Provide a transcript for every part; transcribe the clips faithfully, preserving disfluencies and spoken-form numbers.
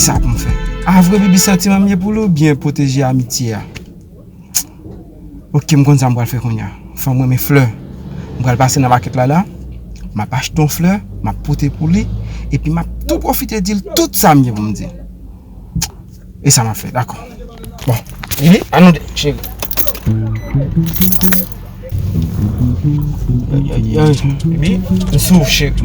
Kisa pou m fè? A vre, Bibi, santiman m ye pou li oubyen pwoteje amitye a? Ok, m konn sa m pral fè kounye a. Fanm renmen flè. M pral pase nan makèt la la. M ap achte yon flè, m ap pote pou li. Epi m ap tou pwofite di l tout sa m gen pou m di l. E sa m ap fè, dakò. Bon. Bibi, ann nou de, cheri. Ay, ay, ay, Bibi, m sou w, cheri.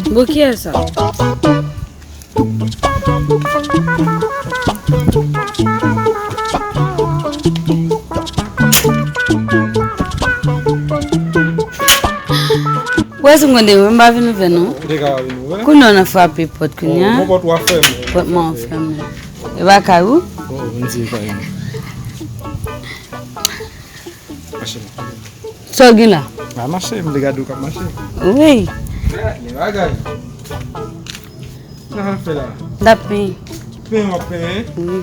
Bon, kiyès sa? Wè, si m konn te wè, m pa vin ouvè non. Ou te ka pa vin ouvè? Kounye a w nan frape pòt kounye a. Oh, bon, pòt w a fèmen. Pòt mwen an fèmen. E pa kay ou? Oh, m di e kay mwen. Mache. Sa w gen la? A mache, m te gade w k ap mache. Wi. Gen bagay. Sa w ap fè la? M t ap penyen. Penyen w ap penyen? Wi.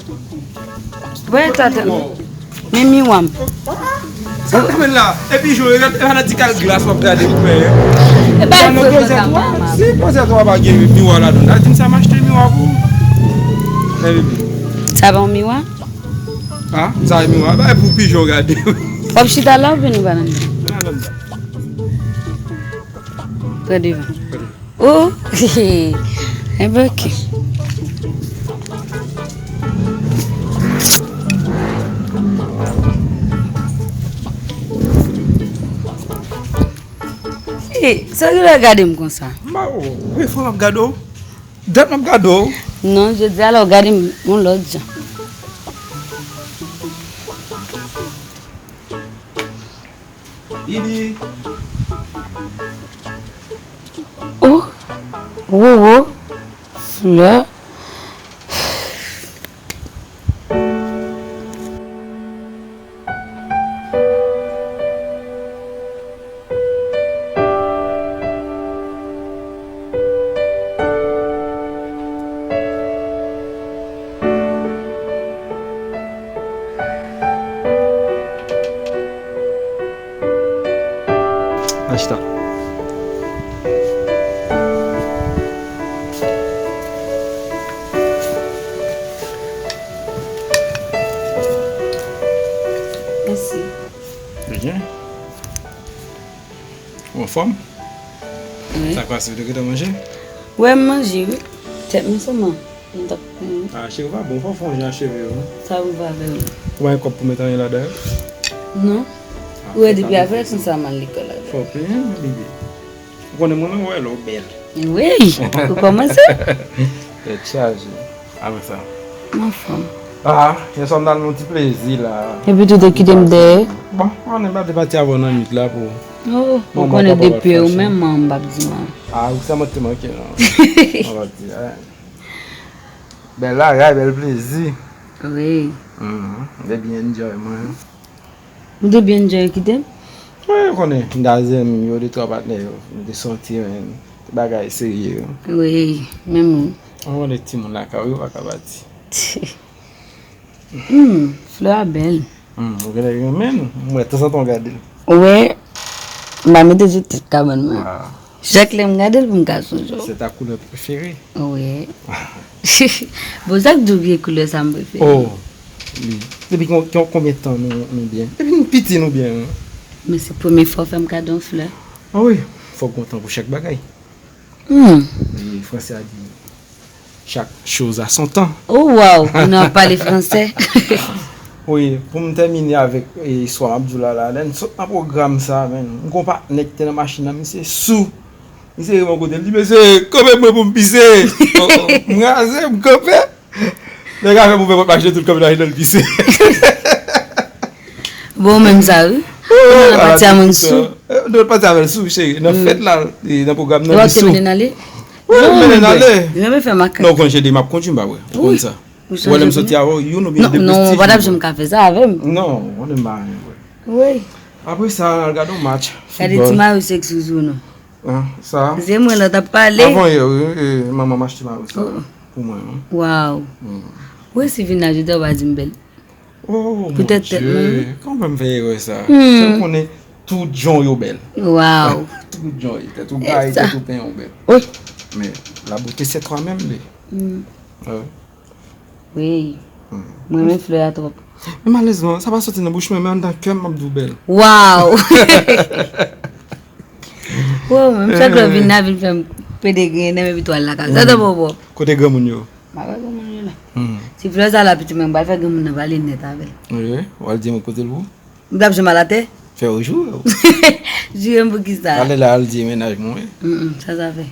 Wè, tata. Men miwa m. Sa w ap fè la? Epi jwe, e pa nan ti kal glas w ap gade pou penyen. E pa nan klozèt ou a? Si klozèt ou a pa gen miwa ladan, al di m sa m achte miwa pou ou. Men bebe. Sa pa yon miwa? A, sa e miwa. Bay pou pijon gade. W ap chita la oubyen nou pral anndan? Pran devan. Oh, enben ok. Hey, sa w genlè gade m konsa? M pa wè w. Wi, fanm ap gade w. Dat m ap gade w. Non, jodi a la w gade m yon lòt jan. Bibi. Oh, Roro, flè. Achta. Mèsi. De rien. Ou anfòm? Wi. Sa k pase, ou te gentan manje? Wi, m manje, wi. Tèt mwen sèlman. M t ap, hmm. A, cheve pa bon, fò w fè yon jan ak cheve yo, non? Sa rive avè w? Ou pa gen kòb pou met anyen ladan yo? Non. A, ou wè depi avè konsa m al lekòl avè. Fò w penyen, bebe. Ou konnen mwen menm, wè lè w bèl. Wi, ou kòmanse. Tèt chaje. Apre sa. M anfòm. A, yè swa m t al nan yon ti plezi la. Epi tou te kite m dèyè. Bon, konnen m pa te pati avè w nan nwit la pou. Oh, ou konnen depi ou menm, m p ap di non. A, ou sa mwen te manke non. M p ap di, a. Bèl lagay, bèl plezi. Wi. Mhm. M te byen enjoy mwen. Ou te byen enjoy kite m? Wi, ou konnen, m t al zen yo, de twa patnè yo, nou te sòti, men, te bagay serye yo. Wi, menm ou. Ou konnen timoun lakay ou yo pa ka pati. Hmm, flè a bèl. Hmm, ou genlè renmen l. M wè tanzantan w gade l. Ou wè, m pa mete sou tèt kabann mwen. Chak lè m gade l pou m ka sonje w. Se ta koulè prefere. Wi. Bon, sa k di w gen koulè sa m prefere? Oh, wi. Depi kon-, kon-, konbyen tan nou, nou byen? Depi nou piti nou byen, wi. Men se premye fwa w fè m kado yon flè. A wi, fòk gon tan pou chak bagay. Hmm. E franse a di, chaque chose a son temps. Oh, wow, nou ap pale franse. Wi, pou m tèmine avèk, e, istwa m ap di w la, la, lè n sot nan pwogram sa, men, m gon patnè ki te nan machin nan, misye sou. Misye rive bò kote l, li, "Mesye, kanpe mwen pou m pise." Oh, oh, m raze, m kanpe. Nèg la fè m ouvè pòt machin nan, tout kanpe nan machin nan, l pise. Bon, menm sa, wi. Ou nan pati a moun sou. Eh, nou pati avè l sou, cheri. Nan fèt la, e, nan pwogram nan, li sou. Ou ap te mennen n ale? Wi, non, mennen n ale. Li renmen fè makak. Non, ou konn cheri, m ap kondui, m pa wè. Ou konn sa. Ou wè lè m soti avè w, youn oubyen de plis ti jou. Non, non, ou pa t ap janm ka fè sa avè m. Non, ou konnen m pa renmen wè. Wi. Apre sa, n al gade yon match foutbòl. Gade ti mayo sexy sou nou. An, sa. Se mwen la t ap pale. Avan yè, wi, e, manman m achte mayo sa pou mwen, wi. Waw. Ou resi vin la, jodi a w pa di m bèl. Oh, mon Dieu. Kòman m fè erè sa? Sa w konnen tout jan w yo bèl. Waw. Tout jan w yo, tèt ou gaye, tèt ou penyen w bèl. Wi. Men, la beauté c'est toi-même, li. Wi. Mwen renmen flè a twòp. Men malezman, sa pa soti nan bouch mwen, men anndan kè m, m ap di w bèl. Waw! Wow, menm chak lè w vin la, vin fè m pede griyen nan, epi tou al lakay. Sa t ap bon, bon. Kote granmoun yo? M pa wè granmoun yo la. Ti flè sa la, pitit mwen, m pral fè granmoun nan pale nèt avè l. Wi, w al di mwen kote l pou? M t ap janm al atè? Fè yo joure w. Joure m pou ki sa? Talè la, al di mennaj mwen, wi. Mm, mm, sa, sa fè.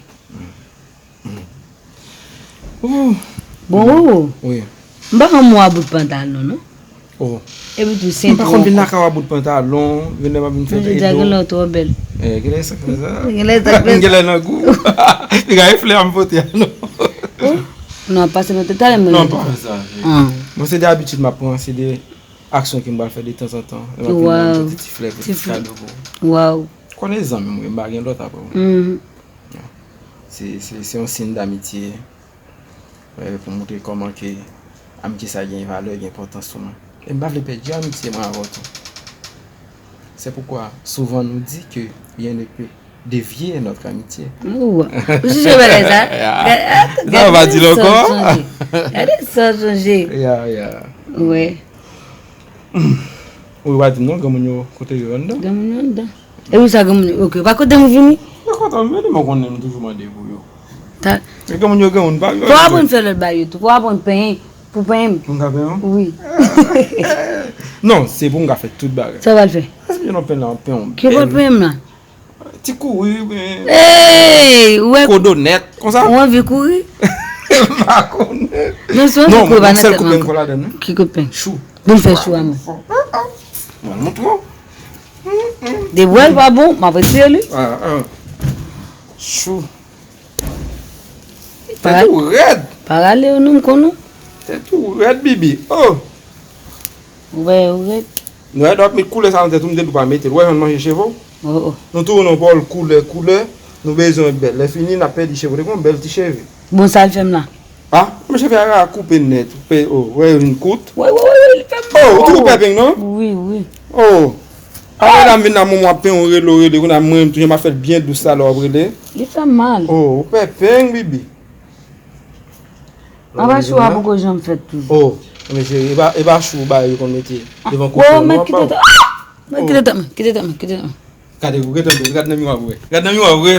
Bon, Wowo. Wi. M pa konn mwen a bout pantalon, non. Oh. Epi tou, senti. M pa konn vin lakay w a bout pantalon, vin lè m ap vin fè rido. Jodi a gen lè w twò bèl. Eh, gen lè sa, gen lè sa. Gen lè sa, gen lè nan gou. Piga e flè a m pote a, non. Non, pase nan tèt talè mwen. Non, pa fè sa. Mwen se de abitid m ap pran, se de aksyon ke m pral fè de tanzantan. Lè m ap vin la, m pote ti flè, pote ti kado pou ou. Waw. Konnen zanmi m, wi, m pa gen lòt apre w. Se, se, se yon siy damitye, eh, pou montre kòman ke amitye sa gen valè, gen enpòtans pou mwen. E m pa vle pèdi amitye mwen avè w tou. C'est pourquoi souvent nous dit que rien ne peut dévier notre amitié. Ou, ou jije bagay sa? Sa w pa di l ankò? Gade sa w chanje. Ya, ya. Wi. Ou pa di m non, granmoun yo kote yo anndan? Granmoun yo anndan. E ou sa granmoun yo, ok, pa kote m vini? Yo kontan, men li mwen konnen m toujou mande pou yo. Ta- E granmoun yo granmoun pa yo. Fò w aprann fè lòt bagay yo tou. Fò w aprann penyen, pou penyen m. Pou m ka penyen w? Wi. Non, se pou m ka fè tout bagay. Sa w pral fè? Èske yo nan penyen la, penyen w bèl? Ki pral penyen m la? Ti kouri, men. Ey, ou wè. Kodo nèt, konsa? Ou anvi kouri? M pa konnen. Non, se anvi kouri, pa nan tèt mwen ankò. Ki kout penyen? Chou. Vin fè chou a mwen. Mwen montre w. Depi w wè l pa bon, m ap retire li. Ah, ah. Chou. Tèt ou rèd. Pa rale yo non, m konn ou. Tèt ou rèd, Bibi. Oh. Ou wè, ou rèd. Nou wè, nou ap met koulè sa nan tèt ou, m te di w pa mete l. Ou wè jan n manje cheve w? Oh, oh. Nou tounen yon bòl koulè, koulè. Nou bezwen bèl. Lè fini, n ap pèdi cheve w. Te gen yon bèl ti cheve. Bon, sa l fè m la? Ah, men cheve a koupe nèt. Pe, oh, wè, vin kout. Wi, wi, wi, wi, li fè m mal. Oh, ou tou pè peng, non? Wi, wi. Oh. Apre la, m vin la, mwen, m ap penyen w, rele w, rele. Kounye a, mwen, m toujou m ap fè l byen dous sa lè w ap rele. Li fè m mal. Oh, ou pè peng, Bibi. Anba chou a poko janm fèt toujou. Oh, men cheri, e pa, e pa chou ba yo konn mete devan kote yo, non, pa w. Mèt kite tèt mwen. Ah! Mèt kite tèt mwen, kite tèt mwen, kite tèt mwen. Gade, ou gentan gade nan miwa vre. Gade nan miwa vre.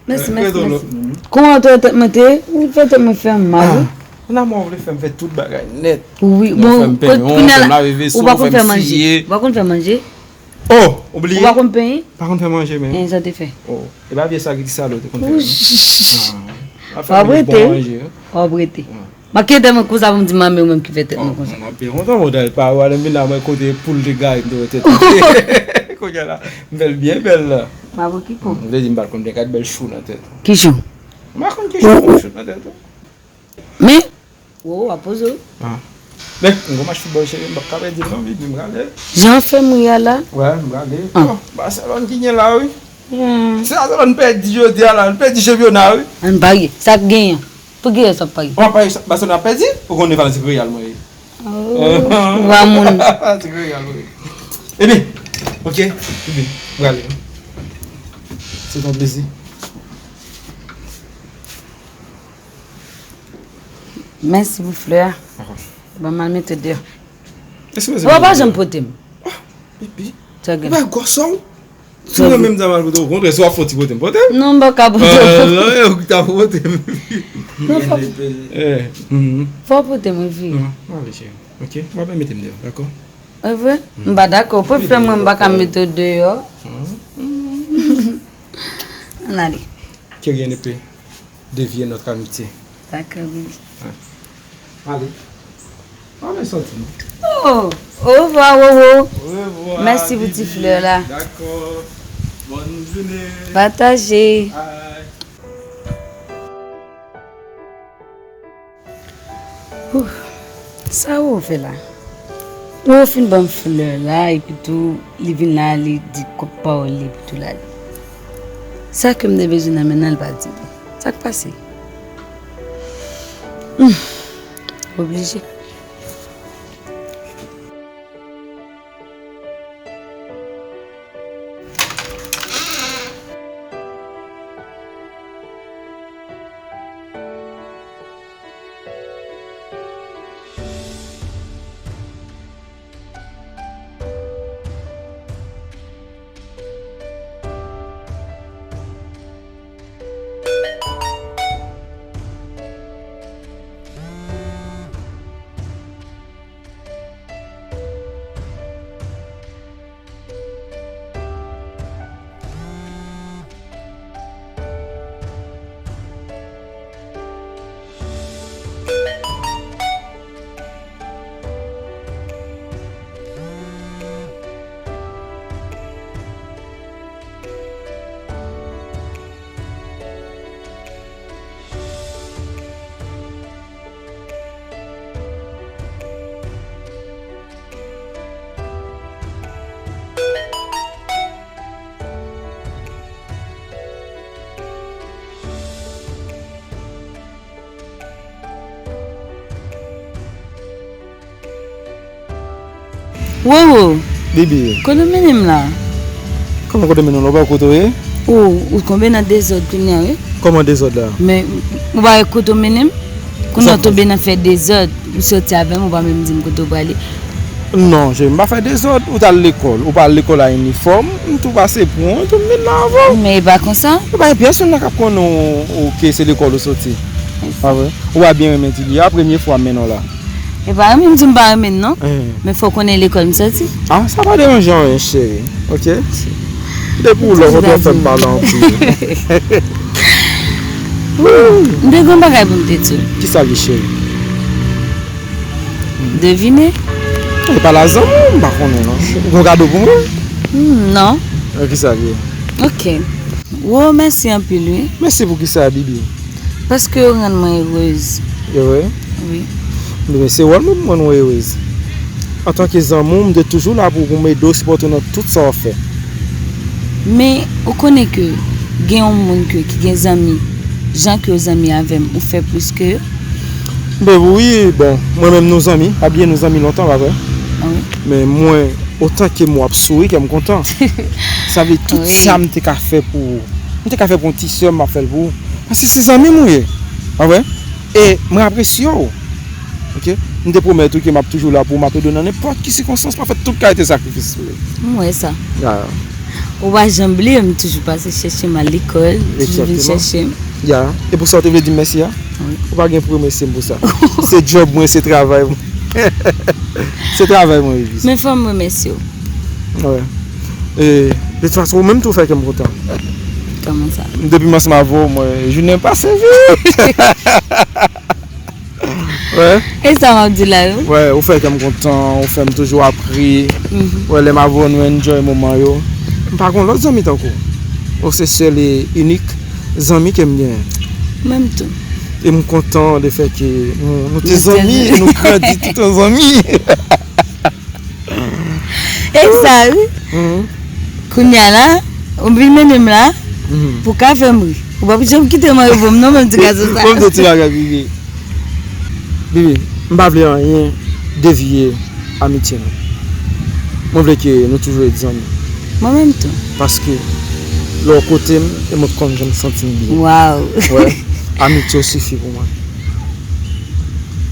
Mèsi, mèsi, mèsi. Kòman ou te wè tèt mwen te ye? Ou fè tèt mwen fè m mal, wi. Ah, nan mwen ou vle fè m fè tout bagay nèt. Wi, bon, kounye a la, ou pa konn fè manje. Ou pa konn fè manje? Oh, ou bliye? Ou pa konn penyen? Pa konn fè manje, men. E sa te fè? Oh, e pa vye sa ki sa lè ou te konn fè, non? Ah, w ap rete. W ap rete. M ap kite tèt mwen konsa pou m di manmi ou menm ki fè tèt mwen konsa. Mwen pi kontan mwen dal pa wè lè m vin la mwen kote poul te gaye m te wè tèt mwen. Kounye a la, m fè l byen bèl la. M ap okipe w. M vle di m pa t konn byen gad bèl chou nan tèt ou. Ki chou? M pa konn ki chou, chou nan tèt ou. Men, Wowo, w ap poze w. Ah. Men, m gon match foutbòl cheri, m p ap ka pèdi l non, Bibi, m prale. Jan w fè m ri a la. Wè, m prale. Ah. Oh, Barcelone ki gen la, wi. Hmm. Se Barcelone pèdi jodi a la, l pèdi chanpyona, wi. Ann parye. Sa k genyen? Pou kiyès w ap parye? W ap parye sa, Barcelone ap pèdi? Ou konnen Valence se Real mwen ye. Oh, wa moun. Se Real mwen ye. Ebyen, ok, Bibi, m prale. Se yon plezi. Mèsi pou flè a. Ban m al mete deyò. Ou pa janm pote m. Bibi. Ou pa gwòs ou. Si w renmen m, m ta mal pote w. Okontrè, si w ap fè yon ti pote m, pote m. Non, m pa ka pote w. Non, ou ta pote m. Non, fò, fò w pote m, wi. Non, m ale, cheri. Ok, m ap mete m deyò, dakò? E vre? M pa dakò. Ou pran flè mwen, m pa ka mete w deyò. Ann ale. Que rien ne peut dévier notre amitié. Dakò, baby. Ale. Ale, sòti non. Oh, orevwa, Wowo. Orevwa, Bibi. Mèsi pou ti flè la. Dakò. Bòn jounen. Pataje. Bye. Ouh, sa Wowo fè la? Ou fin ban m flè la, epi tou, li vin la, li di kòk pawòl li, epi tou l ale. Sa ke m te bezwen nan men l, l pa di m. Sa k pase? Hmm. Oblije. Wowo, Bibi, kote w mennen m la? Kòman kote w mennen w la? Ou pa wè kote w ye? Ou, ou tonbe nan dezòd kounye a, wi. Kòman dezòd la? Men, ou pa wè kote w mennen m? Kounye a w tonbe nan fè dezòd. Ou soti avè m, ou pa menm di m kote w prale. Non, cheri, m pa fè dezòd. Ou t al lekòl. Ou pa al lekòl a inifòm. M tou pase pran w, epi m vin la avè w. Men e pa konsa. E pa gen pyès moun la k ap konnen w, w, ke se lekòl ou soti. Pa vre? Ou pa byen renmen di li a, premye fwa m mennen w la. E pa renmen m di m pa renmen l non. Men fò w konnen lekòl m soti. Ah, sa pa deranje anyen, cheri. Ok? Depi w la, ou kontan fè m pale anpil. M te gen yon bagay pou m te di w. Kisa l ye, cheri? Devine. E pa la zanmi w, m pa konnen non. Ou gen yon kado pou mwen? Hmm, non. Eh, kisa l ye? Ok. Wo, mèsi anpil, wi. Mèsi pou kisa, Bibi? Paske w rann mwen erez. E vre? Wi. Ebyen, se wòl mwen pou m rann ou erez. Antanke zanmi w, m dwe toujou la pou, pou m ede w, sipòte w nan tout sa w ap fè. Men, ou konnen ke gen yon moun ke, ki gen zanmi, jan ke w zanmi avè m, ou fè plis ke yo. Ben wi, bon, mwen menm nou zanmi, pa bliye nou zanmi lontan, pa vre? Wi. Men mwen, otan ke mwen ap souri, kè m kontan. Sa vle tout sa m te ka fè pou ou. M te ka fè pou yon ti sè m, m ap fè l pou ou. Paske se zanmi m ou ye. Pa vre? E mwen apresye w. Ok? M te pwomèt ou ke m ap toujou la pou ou, m ap ede w nan nenpòt ki sikonstans, m ap fè tout kalite sakrifis pou ou. M wè sa. Ya. Ou pa janm bliye m, toujou pase chèche m al lekòl, toujou vin chèche m. Ya. E pou sa w te vle di m mèsi a? Wi. Ou pa gen pou remèsye m pou sa. Se djòb mwen, se travay mwen. Se travay mwen, Elvis. Men fò m remèsye w. Wi. E, de tout fason, ou menm tou fè kè m kontan. Kòman sa? Depi m ansanm avè w, mwen, jounen pase vit. Wi. E sa m ap di la yo? Wi, ou fè kè m kontan, ou fè m toujou ap ri. Mhm. Wi, lè m avè w, nou enjoy moman yo. M pa gen lòt zanmi tankou w. Ou se sèl e inik zanmi ke m genyen. Menm tou. E m kontan de fè ke nou, nou te zanmi, e nou grandi tout an zanmi. E sa, wi. Mhm. Kounye a la, ou vin mennen m la, mhm, pou w ka fè m ri. Ou p ap janm kite m an repo m non, menm ti gason sa. Bon, m te ti bagay, Bibi. Bibi, m pa vle anyen devye amitye nou. Mwen vle ke nou toujou ret zanmi. Mwen menm tou. Paske, lè w kote m, e mwen konn jan m santi m byen. Waw. Wi, amitye w sifi pou mwen.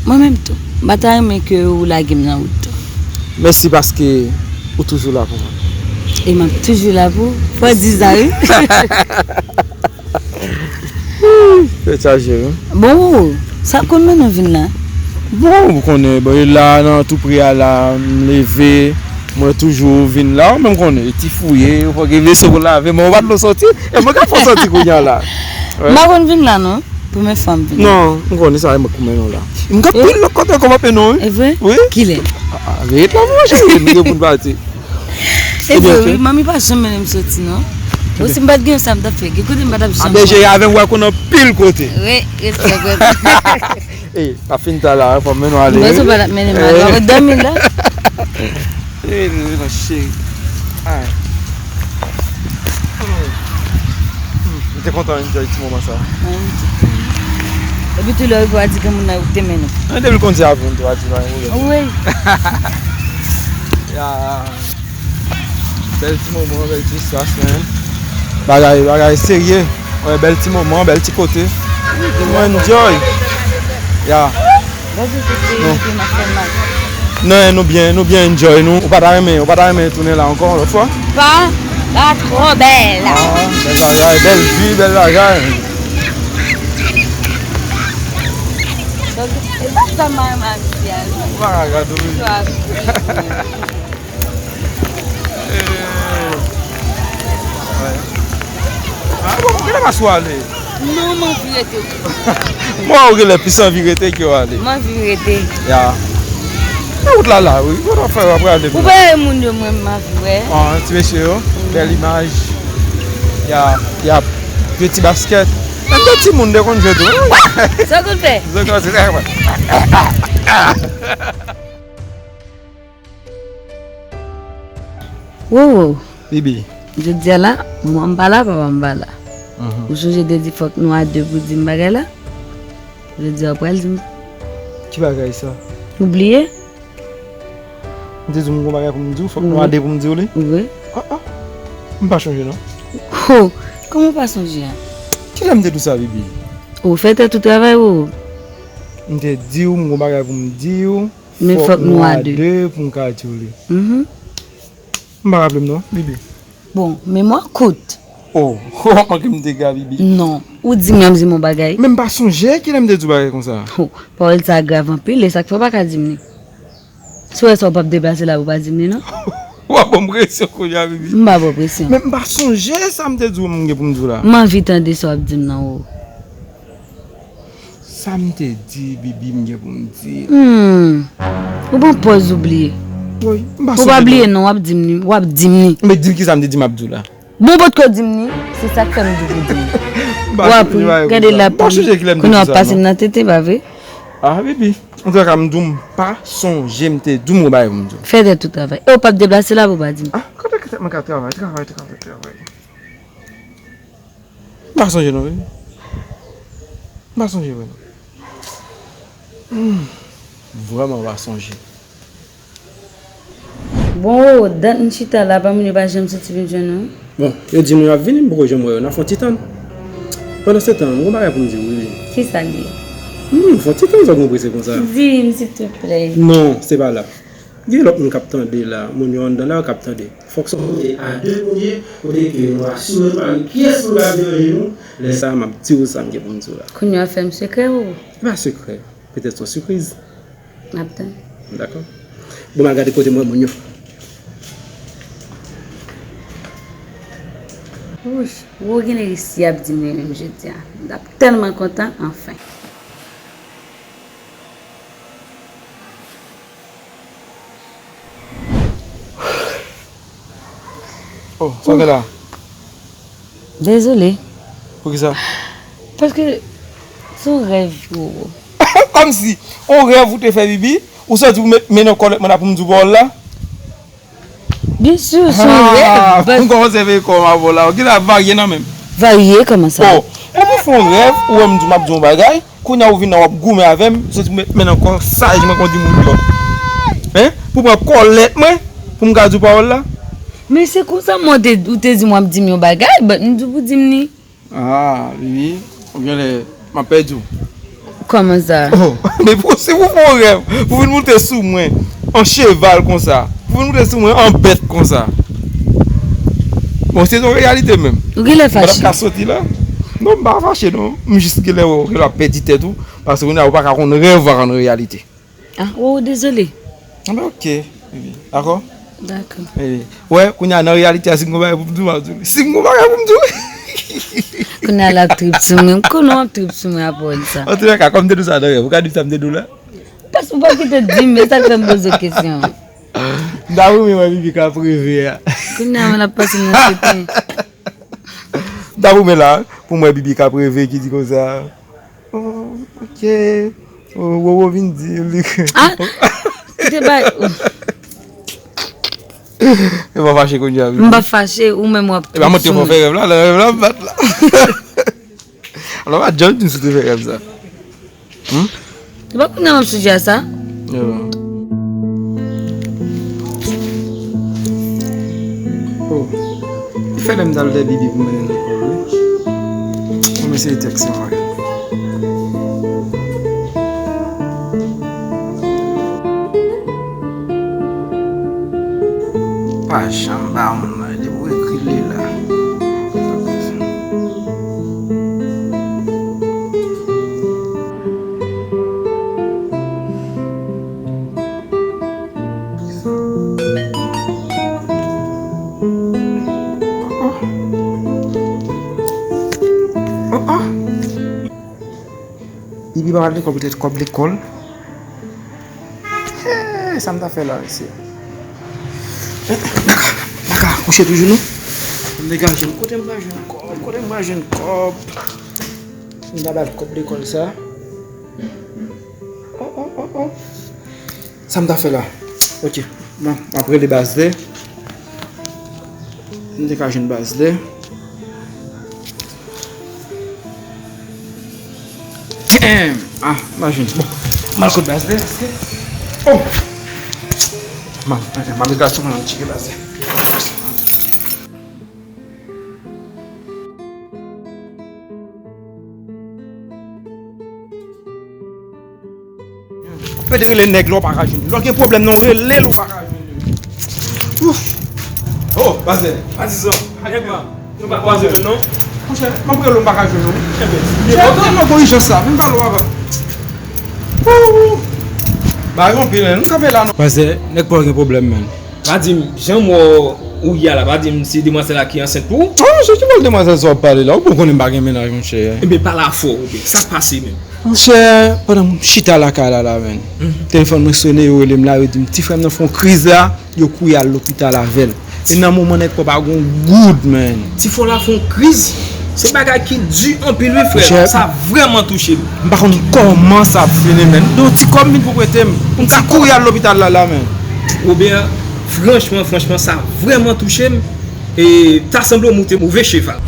Mwen menm tou. M pa ta renmen ke ou lage m nan wout tou. Mèsi paske ou toujou la pou mwen. E m ap toujou la pou ou. Fò w di sa, wi. Tèt chaje, wi. Bon, sa konn mennen w vin la? Bon, ou konnen, bon, e la, nan tou pre a la, m leve, mwen toujou vin la, ou menm konnen, ti fouye, fò gen vesye pou lave, men ou pa t vle w soti, e mwen k ap fè w soti kounye a la. Wi. M pa konn vin la, non. Premye fwa m vini. Non, m konnen sa, e mwen k pou mennen w la. M gen anpil lòt kote ankò m ap mennen w, wi. E vre? Wi. Kilè? A, a, rete la, mon cheri, nou gen pou n pati. E vre, wi, manmi pa janm mennen m soti, non. Bon, si m pa t gen sa, m t ap fè. Gen kote m pa t ap janm. A, byen jere avè m, w a konn anpil kote. Wi, respè, frè. E, ap fin ta la, fò m mennen w ale. Mwen, se pa t ap mennen m ale. W ap dòmi la. Ey, ey, ey, cheri. Ay. Hmm. M te kontan enjoy ti moman sa. Mwen menm tou. Epi tou lè w rive w a di gen moun nan yo ki te mennen w. Mwen depi l konn di avyon m te pa di nan yon. Wi. Ya. Bèl ti moman, bèl ti espas, men. Bagay, bagay serye. Wè, bèl ti moman, bèl ti kote. Mwen enjoy. Ya. Bonjou, sisi, non. Epi m ap fè mal. Non, nou byen, nou byen enjoy nou. Ou pa ta renmen, ou pa ta renmen tounen la ankò, lòt fwa? Pa, la twò bèl. Ah, bèl bagay, bèl vi, bèl bagay. Donk, se pa sa m renmen isi a, non. Ou pa ka gade, wi. Wi. Ah, bon, kilè w ap ale? Non, m anvi rete. Mwen, ou genlè plis anvi rete ke w ale. M anvi rete. Ya. Men wout la la, wi. Wout ap fè w ap prale. Ou pa wè moun yo, mwen, m anvi wè. Ah, ti mesye yo. Bèl imaj. Ya, ya. Jwe ti baskèt. Menm de timoun de konn jwe tou. Sa w konn fè? Sa w konn fè? Wowo. Bibi. Jodi a la, manman m pa la, papa m pa la. Mhm. Ou sonje te di fòk nou a de pou di m bagay la? Jodi a w pral di m. Ki bagay sa? Ou bliye? M te di w m gon bagay pou m di w, fòk nou a de pou m di w li? Wi. Ah, ah. M pa sonje non. Ho, kòman w pa sonje a? Kilè m te di w sa, Bibi? Ou fè tèt ou travay ou. M te di w m gon bagay pou m di w. Men fòk nou a de pou m ka di w li. Mhm. M pa raple m non, Bibi. Bon, memwa kout. Oh, w ap manke m dega, Bibi. Non, ou di m y ap di m yon bagay. Men m pa sonje kilè m te di w bagay konsa. Oh, pawòl sa grav anpil, e sa k fè w pa ka di m li. Si w wè sa w p ap deplase la pou w pa di m li non. W ap ban m presyon kounye a, Bibi. M pa ba w presyon. Men m pa sonje sa m te di w m gen pou m di w la. M anvi tande sa w ap di m nan, o. Sa m te di, Bibi, m gen pou m di. Hmm. Ou pran pòz ou bliye. Wi, m pa sonje non. Ou pa bliye non, w ap di m li, w ap di m li. Men di m kisa m te di m ap di w la. Bon, potko di m li, se sa k fè m di w pou di m. W ap ri, gade l ap ri. Kounye a w ap pase m nan tete, pa vre? Ah, Bibi, antouka m di w m pa sonje m te di w m gon bagay pou m di w. Fè tèt ou travay. E w p ap deplase la pou w pa di m. Ah, kote ki tèt mwen ka travay, travay, travay, travay. M pa sonje non, wi. M pa sonje vre non. Hmm. Vrèman m pa sonje. Bon, o, dat m chita la, pa moun yo pa janm soti vin jwenn nou. Bon, yo di nou y ap vini, m poko janm wè yo, n a fè yon ti tann. Pandansetan, m gon bagay pou m di w, wi. Kisa l ye? Hmm, fè yon ti tann, sa w gon prese konsa? Di m, silteplè. Non, se pa la. Gen lòt moun k ap tande la, moun yo anndan la yo k ap tande. Fòk se yon kote a de pou n ye, kote ke nou asire nou pa gen pyès moun k ap deranje nou. Lè sa a, m ap di w sa m gen pou m di w la. Kounye a fè m sekrè ou? E pa sekrè, petèt se yon sipriz. M ap tann. Dakò. Bon, m al gade kote m wè moun yo. Wouch, ou genlè resi ap di m li menm jodi a. M t ap tèlman kontan, anfen. Oh, sa w gen la? Dezole. Poukisa? Paske se yon rèv, Roro. Kòmsi, yon rèv ou te fè, Bibi, ou soti pou met men nan kòlèt mwen la pou m di w pawòl la? Byen si, se yon rèv. Ah, m kòmanse veye kò m avè w la. Ou genlè ap varye nan men m. Varye kòman sa? Oh, epi w fè yon rèv, ou wè m di w m ap di w yon bagay, kounye a ou vin la w ap goumen avè m, soti pou met men nan kò saj mwen kon di moun yo. Hein? Pou pran kòlèt mwen, pou m ka di w pawòl la? Men se konsa mwen te, ou te di m w ap di m yon bagay, but m di w pou di m li. Ah, Bibi, ou genlè, m ap pèdi w. Kòman sa? Oh, men pou, si pou fè yon rèv, pou vin moute sou mwen, an cheval konsa, pou vin moute sou mwen, an bèt konsa. Bon, se yon reyalite menm. Ou genlè fache. Mwen pa ka soti la. Non, m pa fache non. M jis genlè wè w genlè ap pèdi tèt ou, paske kounye a ou pa ka konn rèv, ou pa konn reyalite. Ah, oh, dezole. Ah, ben, ok, Bibi. Dakò? Dakò. Bibi. Wè, kounye a nan reyalite a, si m gon bagay pou m di w, m ap di w. Si m gon bagay pou m di w. Kounye a l ap trip sou mwen. M konnen w ap trip sou mwen apre sa. Antoulèka, kòm m te di w sa nan rèv, ou ka di m sa m te di w la? Paske ou pa kite di m, e sa k fè m poze w kesyon. M ta renmen wè Bibi k ap reve a. Kounye a, mwen ap pase nan tete. M ta renmen la, pou m wè Bibi k ap reve, ki di konsa. Oh, ok. Oh, Roro vin di li. Ah, kite bay. E pa fache kounye a, Bibi. M pa fache, ou menm w ap. E pa mwen te fè rèv la, nan rèv la m bat la. Alò, pa janm di m si w te fè rèv sa. Hmm? Se pa kounye a m ap sonje a sa. Yo. Oh. Li fè lè m t al wè Bibi pou mennen l lekòl, wi. Bon, m eseye tèkse mwen. Pa janm ba moun la, li pou ekri li la. Oh, oh. Bibi pa pral lekòl poutèt kòb lekòl. Hey, sa m ta fè la, mesye? Baka, baka, kouche toujou non? M degaje m. Kote m pral jwenn kòb? Kote m pral jwenn kòb? M ta ba l kòb lekòl sa. Oh, oh, oh, oh. Sa m ta fè la? Ok. Bon, m ap rele Bazlè. M te ka jwenn Bazlè. Damn! Ah, m pa jwenn. Bon, m al kot Bazlè, paske. Oh! M al, m al, m al, m al tcheke Bazlè. Ou pede rele nèg la, ou pa ka jwenn li. Lè w gen pwoblèm nan, w rele l, ou pa ka jwenn li. Ouf! Oh, Bazlè, patizan. Nèg la, nou pa kwaze menm non. Monchè, m ap rele w, m pa ka jwenn ou. Enben, monchè, tèlman gwo ijans la, vin pale w avan. Ooh! Bagay anpil, hein, nou kanpe la non. Bazlè, nèg pa w gen pwoblèm, man. Pa di m, jan m wè w ye a la, pa di m se demwazèl la ki ansent pou ou? Oh, se ki bòl demwazèl sa w ap pale la? Ou bon konnen m pa gen mennaj, monchè. Enben, pale afè w, oubyen sa k pase menm? Monchè, pandan m chita lakay la, la, menn. Telefòn mwen sone, yo rele m la, yo di m, ti frè m nan fè yon kriz la, yo kouri al lopital avè l. E nan moman nèg pa w pa gon goud, menn. Ti frè w la fè yon kriz? Se bagay ki di anpil wi, frè. Monchè, sa vrèman touche m. M pa konn kòman sa ap fini, menn. M gen yon ti kòb m vin pou prete m. Pou m ka kouri al lopital la, la, menn. Robert, franchman, franchman, sa vrèman touche m. E ta sanble w moute move cheval.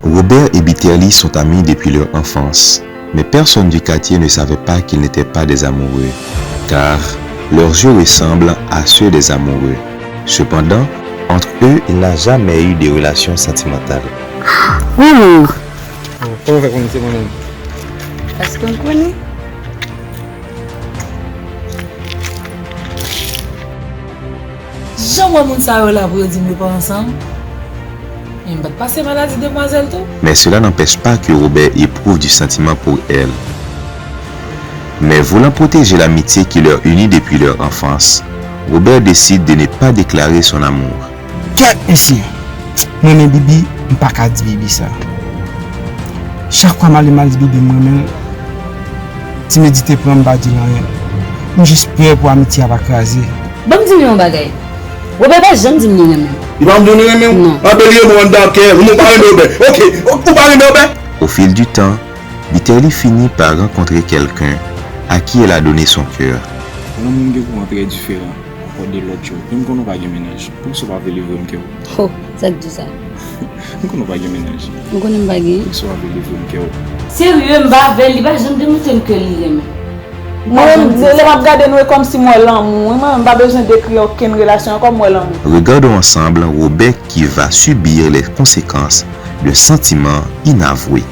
Robert et Bitelli sont amis depuis leur enfance, mais personne du quartier ne savait pas qu'ils n'étaient pas des amoureux, car leurs yeux ressemblent à ceux des amoureux. Cependant, entre eux, il n'a jamais eu de relation sentimentale. Maman! Kòman w fè konnen se mwen menm? Paske m konnen. Jan w wè moun sa yo la pou yo di m yo pa ansanm? Men m pa t pase maladi demwazèl tou? Mais cela n'empêche pas que Robert éprouve du sentiment pour elle. Mais voulant protéger l'amitié qui leur unit depuis leur enfance, Robert décide de ne pas déclarer son amour. Kèt, mesye! M renmen Bibi, m pa ka di Bibi sa. Chak fwa m ale m al di Bibi m renmen l, timidite pran m pa di l anyen. M jis pè pou amitye a pa kraze. Ban m di nou yon bagay. Robert pa janm di m li renmen m. Li pa janm di w li renmen w? Non. Anben li renmen w anndan kè. Ou menm ou pa renmen Robert. Ok, ou, ou pa renmen Robert? Au fil du temps, Bitelli finit par rencontrer quelqu'un à qui elle a donné son cœur. Lanmou m gen pou mwen trè diferan ankò de lòt yo. Men m konnen w pa gen mennaj. Poukisa w pa vle livre m kè w? Ho, sa k di w sa? M konnen w pa gen mennaj. M konnen m pa gen. Poukisa w pa vle livre m kè w? Serye, m pa avè l, li pa janm demontre m ke li renmen m. Mwen menm, lè m ap gade nou, e kòmsi m wè lanmou. Wi, mwen menm, m pa bezwen dekri okenn relasyon ankò, m wè lanmou. Regardons ensemble Robert qui va subir les conséquences d'un sentiment inavoué.